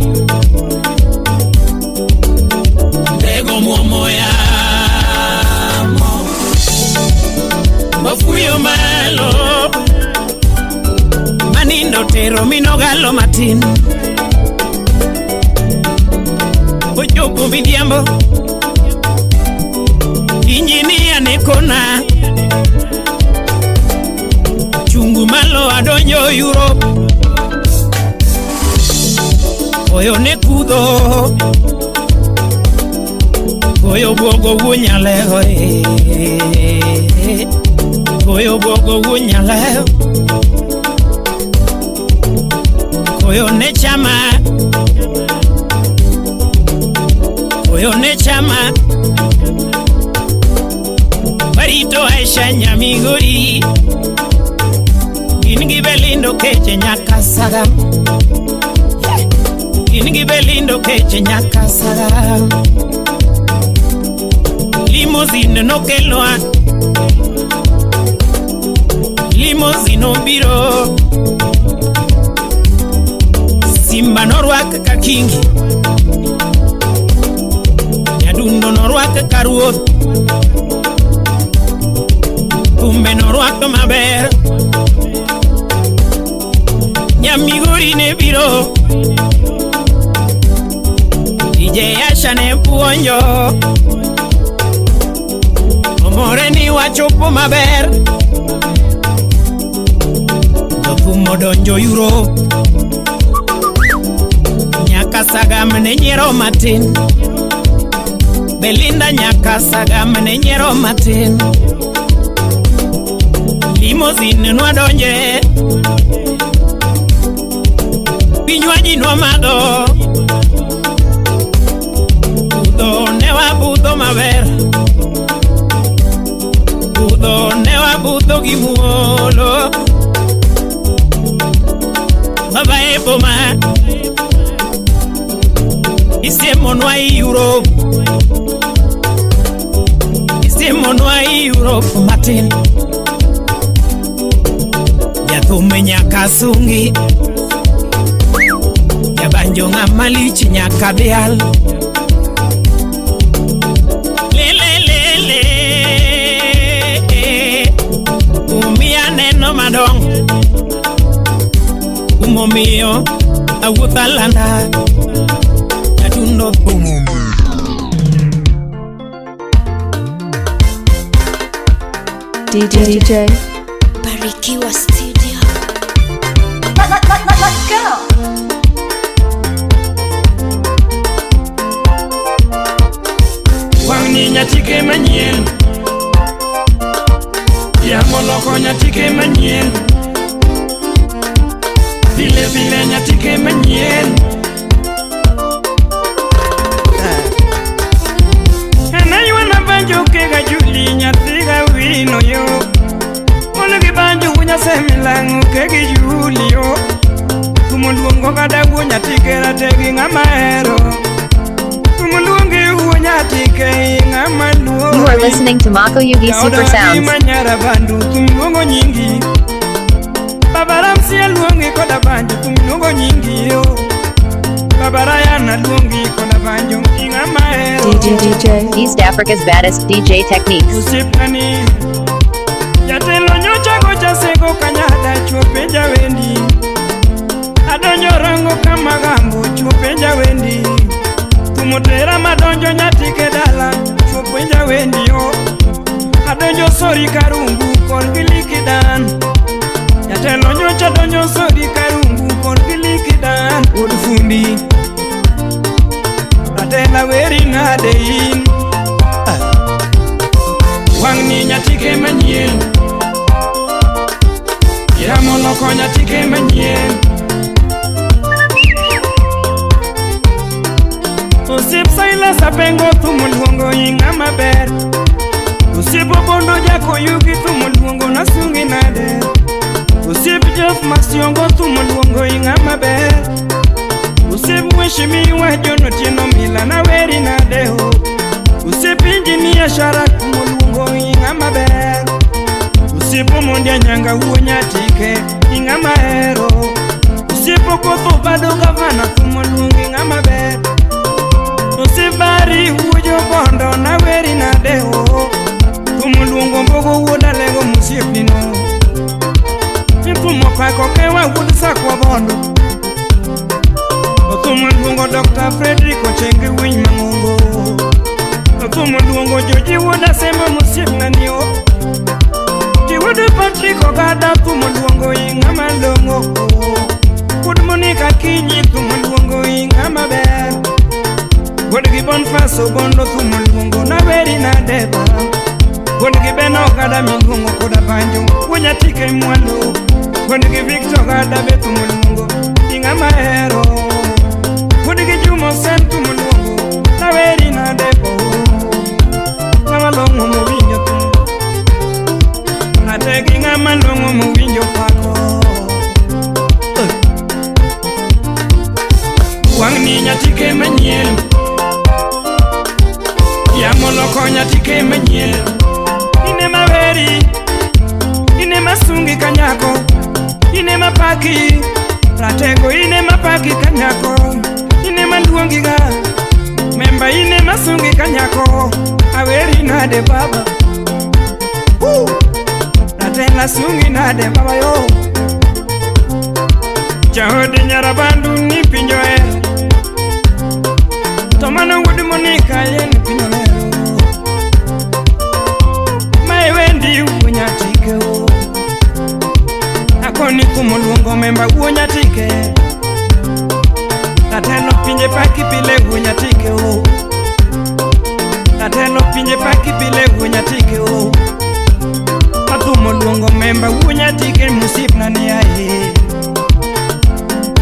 ndego muomo yamo, mafuyo malo. Manindo tero minogalo matin, ochopo midhiambo, injinia ne kona. Chungu malo adonjo Europe. Koyo ne kudho, koyo bwogo wuo nyalego eh. Koyo bwogo wuo nyalego. Koyo ne chama, koyo ne chama. Barito Aisha Nyamigori, gin gi Belindo keche nyaka saga. Gin gi Belindo keche nyaka saga. Limousine nokelwa, limousine obiro. Simba norwak ka kingi, nyadundo norwak ka ruoth, kumbe norwak maber. Nyamigori ne biro, DJ Asha ne puonjo, omore ni wachopo maber. Jothum odonjo Europe, nyaka sagam ne nyiero matin. Belinda nyaka sagam ne nyiero matin. Limousine nwadonje, vinywaji nwamadho, budho ne wabudho maber, budho ne wabudho gi muolo. Baba e boma, isiemonwa i Europe, isiemonwa i Europe matin. Jathum nyaka sungi, jabanjo ng'ama lich nyaka dhial. Lelelele, umiya neno madongo, kumomiyo awuotho alanda adundo thum. DJ DJ Barikiwa Studio. Let's go. Wang'ni nyatike manyien, yamo loko nyatike manyien, pile pile nyatike manyien. An aywana banjo kega Juli nyathi ga wino yo, mon gi banjo wuo nyasemilang'o kegi Juli yo, kumo luongo kata wuo nyatike rategi ng'ama hero. You are listening to Mako Yugi Super Sounds. Manyara bandu thum luongo nyingi, Baba Ramsi aluongi koda banjo thum luongo nyingi yo, Baba Ryan aluongi koda banjo ing'ama hero. DJ DJ East Africa's baddest DJ Techniques. Osiepnani jatelo nyocha gocha sego kanyada chuo penja wendi, adonjo rango kama gambo chuo penja wendi, tumotera madonjo nyatike dala chuo penja wendi yo, adonjo sori karungu kor gilikidan, jatelo nyocha donjo sori karungu kor gilikidan. Wuod fundi atela weri nade in, wang'ni nyatike manyien, yamo loko nyatike manyien. Osiep Silas Apengo thum luongo ing'ama ber, osiep Obondo Jakoyugi thum luongo nasungi nade, osiep Jeff Masiongo thum luongo ing'ama ber, osiep Mheshimiwa John Otieno Mila naweri nade ho, osiep Injinia Sharak thum luongo ing'ama ber, osiep Omondi Anyanga wuo nyatike ing'ama hero, osiep Okoth Obado gavana thum luongo ing'ama ber, osiep Bari wuo Jobondo naweri nade ho, thum luongo Mbogo wuod Alego mosiepni no, thum opako kewa wuod Sakwa Bondo, thum luongo Dr. Frederick Ochenge winy mang'ongo, thum luongo Joji wuod Asembo mosiepna ni o, Ji wuod Patrick Ogada thum luongo ing'ama long'o. Wuod Monica kinyi thumo luongo inga maber. Wuod gi Boniface Obondo thumo luongo naweri nade baba. Wuod gi Ben Ogada miluongo koda banjo wuo nyatike mwalo. Wuod gi Victor Gada be thumo luongo inga mahero. Wuod gi Juma Sen thumo luongo naweri nade bo. Ng'ama long'o mowinjo thum. Ate gi ng'ama long'o mowinjo pako. Wang'ni nyatike manyien. Yamo loko nyatike manyien. Ine maweri, ine masungi kanyako, ine mapaki, ratego ine mapaki kanyako, ine maluongiga, memba ine masungi kanyako, aweri nade baba. Woo! Ratela sungi nade baba yo. Jaodi nyarabandu ni pinyo e. To mano wuod Monica yen pinyo lero. Mae wendi wuo nyatike o. Akoni kumo luongo memba wuo nyatike. Ratelo pinje paki pile wuo nyatike o. Ratelo pinje paki pile wuo nyatike o. Athumo luongo memba wuo nyatike musipna ni aye.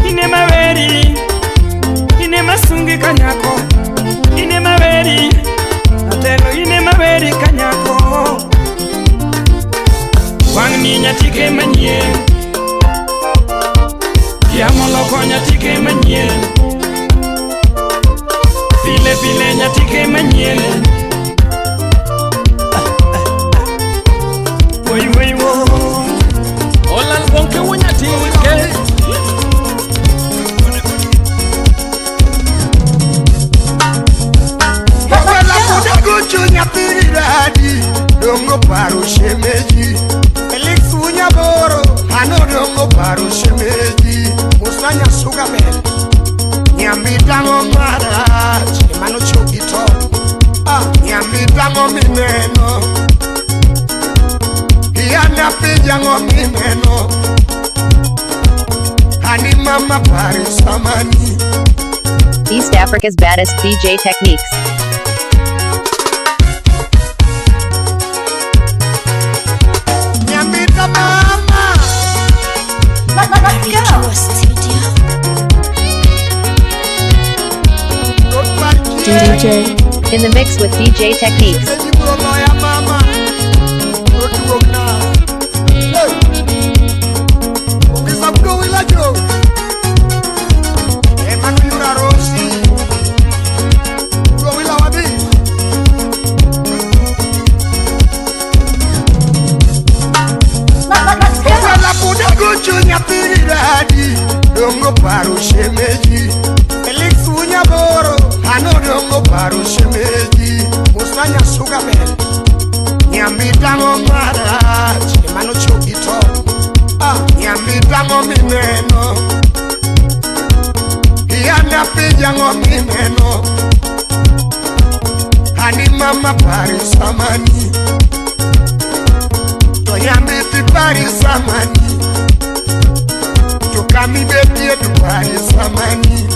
Ine maweri, ine masungi kanyako, ine maweri, atelo ine maweri kanyako. Wang'ni nyatike manyien, yamo loko nyatike manyien, pile pile nyatike manyien. Woi woi wo, Olal bonke wuo nyatike. Nyathiradi dongo paro shemeji Felix Unyaboro ano dongo paro shemeji Musanya sugar bell Nyamitango marach emano choki to ah Nyamitango mineno Iana pijango mineno Ani mama pari samani. East Africa's baddest DJ Techniques. Barikiwa Studio. DJ In the mix with DJ Techniques. Dongo paro shemeji Felix Unyaboro ano dongo paro shemeji Musanya sugar bell Nyamitango marach emano choki to ah Nyamitango mineno Iana pijango mineno Ani mama pari samani To nyamiti pari samani Kami betie tu pari samani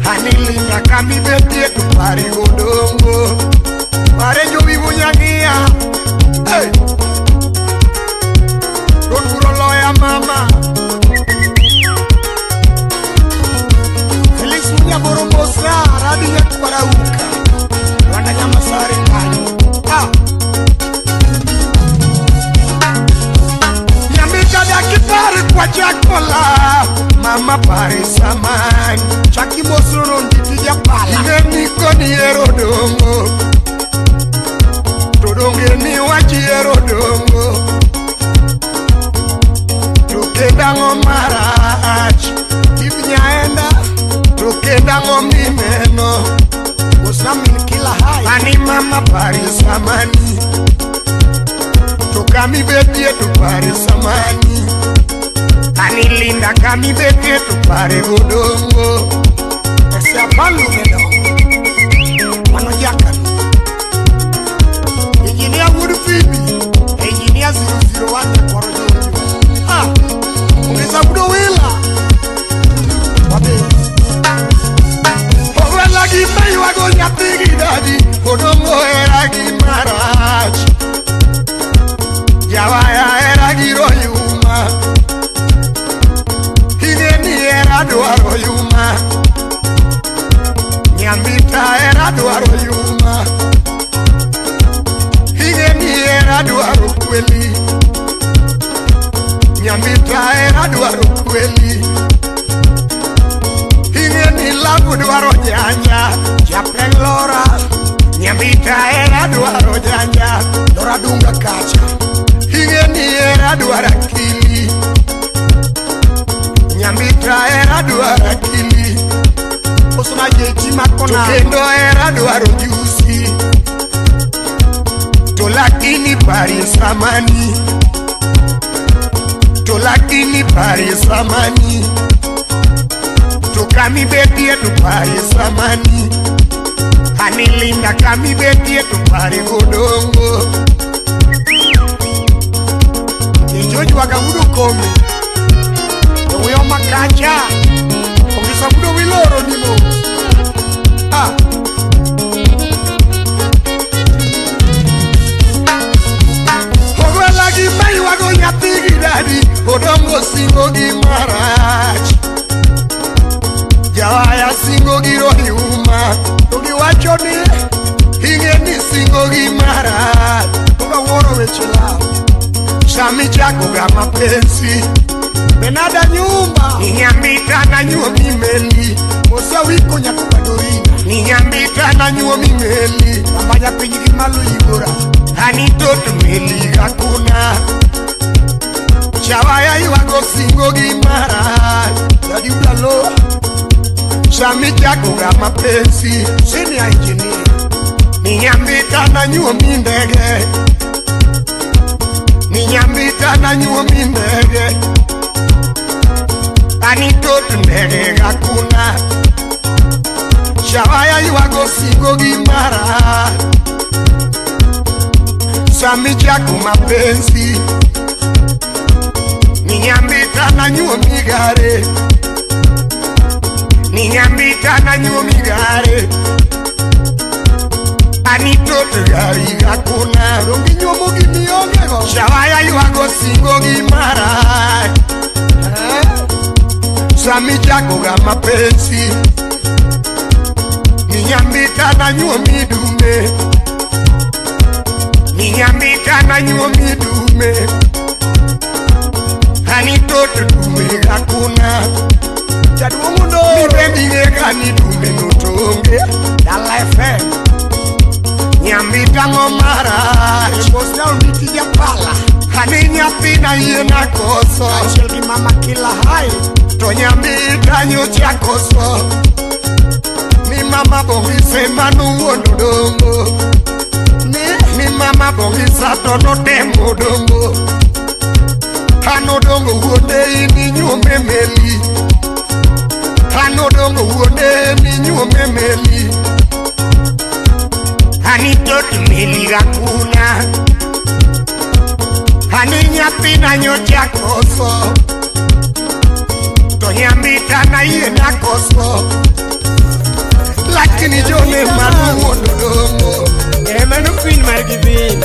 Hanilinda kami betie tu pari godongo Pare jubi bunyangia. Hey! Roduro loya mama Felix Munyaboro Mosa Radi ya kuparauka Wanda nyamasare kanyo. Ah! Nyamita dakitari kwa chakola Mama pari samani Chaki mosoro nditija pala Ine niko niero dongo Todonge ni wachiero dongo Tukendango marach Ibnyaenda Tukendango mimeno Usamin kila hai Ani mama pari samani Tukami betie tupare samani Anilinda kami betie tupare godongo Ese apalu medo Mano jakan Engineer Wood Phoebe Engineer 001 Koro Jojo. Ah, ongeza budo wila. nyathi gi dadi Odongo hera gi marach Jawaya hera gi royuma Ing'e ni hera dwaro yuma Nyambita hera dwaro yuma Ing'e ni hera dwaro kweli Nyambita hera dwaro kweli Ing'e ni labu dwaro janja Japeng lora Nyambita hera dwaro janja Lora dunga kacha Ing'e ni hera dwaro akili Nyambita hera dwaro akili Osuna jeji makona To kendo hera dwaro jusi To lakini pari samani To lakini pari samani To kamibetie to pari samani Anilinda kamibetie to pari godongo Ijojwaga wudo kome Owiyo makacha Ongisa wudo wiloro nimo Ah Ogwela gi maywago nyathi gi dadi Odongo singo gi marach Jawaya singo gi royuma To giwacho ni Ing'e ni singo gi marach Oga wuoro weche law Sami chako ga mapenzi Benada nyumba Ninyambita na nyuomi meli Mosa wiko nyaka Badorina Ninyambita na nyuomi meli Ambanya piny gi malo yigora Anito to meli hakuna Chawaya ywago singo gi marach Dadi ulalo Sami chako ga mapenzi Senior engineer Ninyambita na nyuomi ndege Ninyambita na nyuomi ndege Anito to ndege hakuna Chawaya ywago singo gi marach Sami chako mapenzi Ninyambita na nyuomi gare Ninyambita na nyuomi gare Anito to gari hakuna Dongi nyuomo gi mionge go Chawaya ywago singo gi marach Sami chako ga mapenzi Ninyambita na nyuomi dume Ninyambita na nyuomi dume Anito to dume hakuna Jaduong' Ondoro Mibending'e ga ni dume notonge Dala FM Nyambita ng'o marach Mosna ondiki japala Ani nyathina yiena koso Achiel gi mama kila hai To nyambita nyocha koso Ni mama bongise manuwuon odongo Ni mama bongisa to notemo odongo An odongo wuonde in inyuome meli An odongo wuonde in inyuome meli Ani tot meli hakuna Ani nyathina nyocha koso To nyambita na yiena koso Lakini jone manuwuon odongo Emano queen mar givin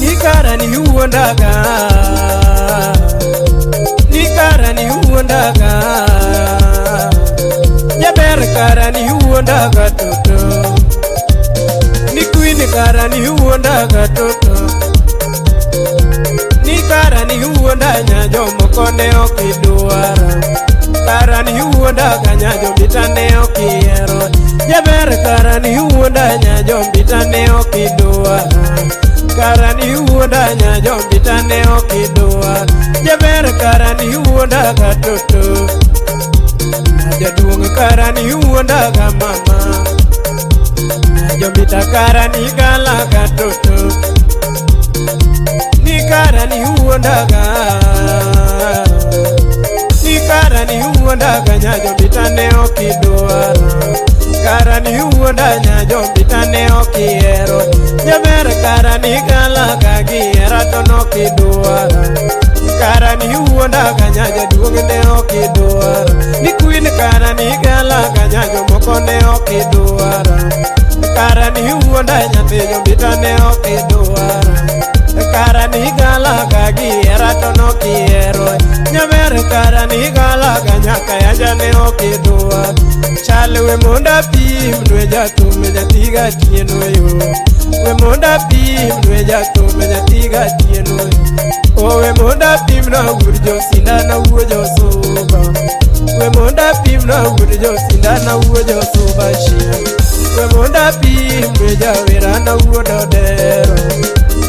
Nikara ni wuondaga Nikara ni wuondaga Jaber kara ni wuondaga toto Ni queen kara ni wuondaga toto Ni kara ni wuonda nyajo moko ne ok idwaro Kara ni wuondaga nyajo mbita ne ok ihero Jaber kara ni wuonda nyajo mbita ne ok idwaro Kara ni wuonda nyajo mbita ne ok idwaro Jaber kara ni wuondaga toto Jaduong' kara ni wuondaga mama Jombita kara ni galaga toto Ni kara ni wuondaga Ni kara ni wuondaga nyajombita ne ok idwaro Kara ni wuonda nyajombita ne ok ihero Jaber kara ni galaga gihera to nok idwaro Kara ni wuondaga nyajaduong' wuonda nyathi jombita ne ok idwara. Kara ni galaga gi hera to nokihero. Nyaber kara ni galaga nyaka yanja ne ok idwar. Chal we mondo apim nwe jathum nyathi gatieno yo. We mondo apim nwe jathum nyathi gatieno yo. O we mondo apim na wuod josindana wuod josuba. We mondo apim na wuod josindana wuod josuba chien. We mondo apim nwe jawerana wuod odero.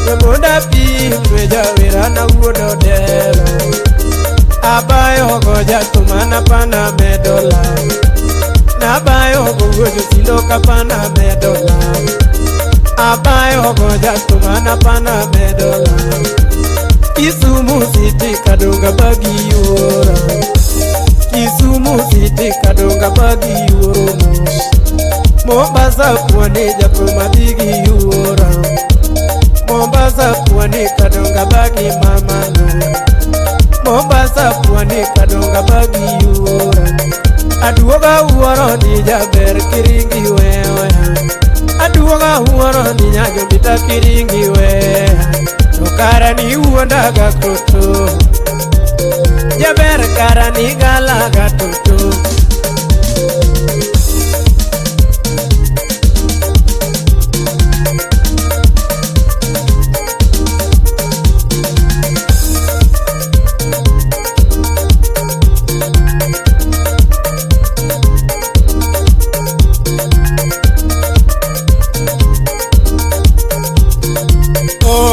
We mondo apim nwe jawerana wuod odero. Abayo go jathum an apana medo law. Nabayo go wuod josindo kapana medo law. Abayo go jathum an apana medo law. Kisumu City kadonga bagi yuora. Kisumu City kadonga bagi yuoro mos. Mombasa pwani jathum adhi gi yuora. Mombasa pwani kadonga bagi mama no. Mombasa pwani kadonga bagi yuora. Aduoga wuoro ni jaber kiringi wewe. Aduoga wuoro ni nyajombita kiringi wewe. To kara ni wuondaga toto. Jaber kara ni galaga toto.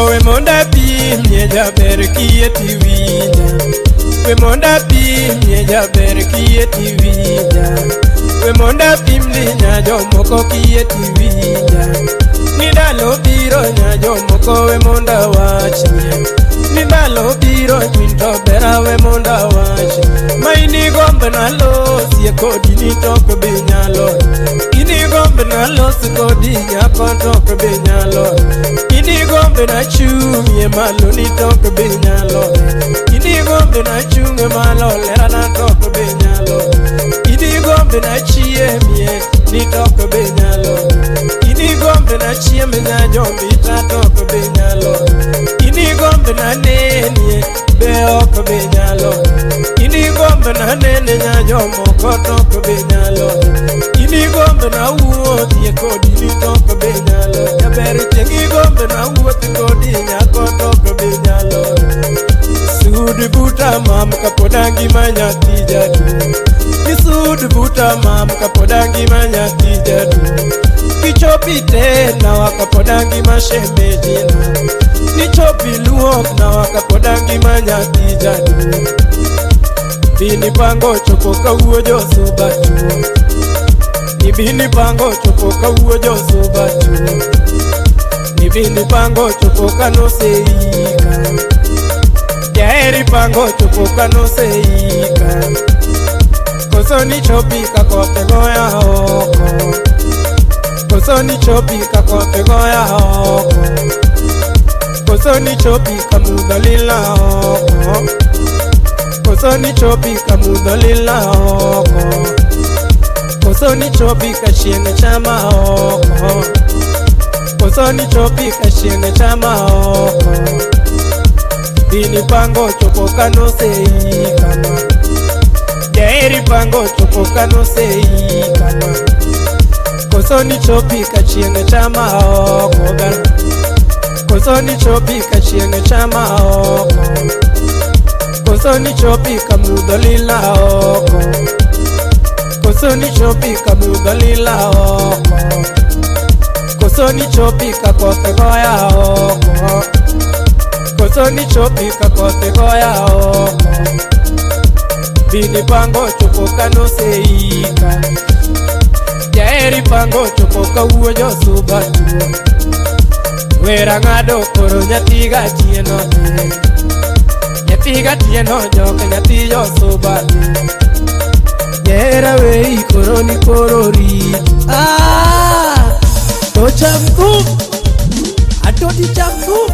We mondo apimie jaber kiyie tiwinja. We mondo apimie jaber kiyie tiwinja. We mondo apimni nya jomoko kiyie tiwinja. Ni ndalo biro nya jomoko we mondo awachnie. Ni ndalo biro chwiny to bera we mondo awachnie. Ma inigomb nalosie kodi ni to ok bi nyalo. Inigomb nalos kodi nyako to ok bi nyalo. Inigombe na chung'ie malo ni to ok bi nyalo. Inigombe na chung'e malo lera na to ok bi nyalo. Inigombe na chiemie ni to ok bi nyalo. Inigombe na chieme nya jombita to ok bi nyalo. Inigombe na nenie be ok bi nyalo. Inigombe na nene nya jomoko to ok bi nyalo. Inigombe na wuothie kodi ni to ok bi nyalo. Jaber chieng' igombe na wuoth kodi nyako to ok bi nyalo. Sud buta mam kapod angima nyathi jaduong'. Isud buta mam kapod angima nyathi jaduong'. Kichopi tena kapod angima shemejina. Nichopi luok na kapod angima nyathi jaduong'. Bini pango chopo kawuo josuba chuo. Ibini pango chopo kawuo josuba chuo. Ibini pango chopo kanoseika. Jaheri pango chopo kanoseika. Koso ni chopi kakoth goya oko. Koso ni chopi kakoth goya oko. Koso ni chopi kamudho lila oko. Koso ni chopi kamudho lila oko. Koso ni chopi ka chieng' chama oko. Koso ni chopi ka chieng' chama oko. Bini pango chopo kanoseika ma. Jaheri pango chopo kanoseika ma. Koso ni chopi ka chieng' chama oko ga. Koso ni chopi ka chieng' chama oko. Koso ni chopi ka mudho lila oko. Koso ni chopi ka mudho lila oko. Koso ni chopi ka koth goya oko. Koso ni chopi ka koth goya oko. Bini pango chopo kanoseika. Jaheri pango chopo kawuo josuba tuo. Wera ng'ado koro nyathi gatieno dhi. Nyathi gatieno jok nyathi josuba dhi. Jahera wei koro ni koro rit. Ah, to cham thum. Atoti cham thum.